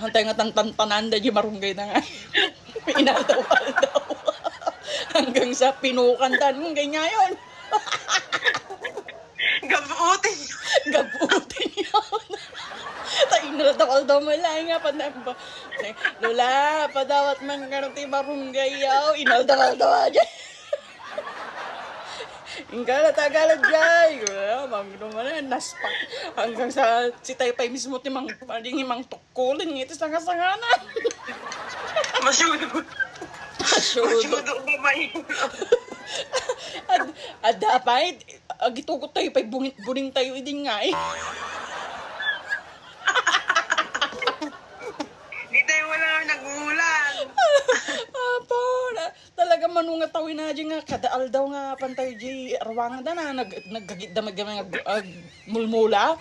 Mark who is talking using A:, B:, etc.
A: hantay nga tantanan da di marunggay na nga. Inaldaw-aldaw. Hanggang sa pinukantan mo ganyan.
B: Gabutin.
A: Gabutin yun. Inaldaw-aldaw mo lang nga. Lola, padawat man nga ti marunggay yaw. Inaldaw-aldaw aja. Ingkala tagalog jay. Magduman na naspak. Hanggang sa si Taypay mismo timang palingimang tukulin ngiti sa kasanganan.
B: Masyudod. Masyudod ba may?
A: At dapat, agitukot tayo pa'y buning tayo idin nga eh.
B: Di tayo wala nagulan.
A: Apo, talaga manungatawin na dyan nga, kadaal daw nga pantay di arwangan da na, naggagit da mulmula.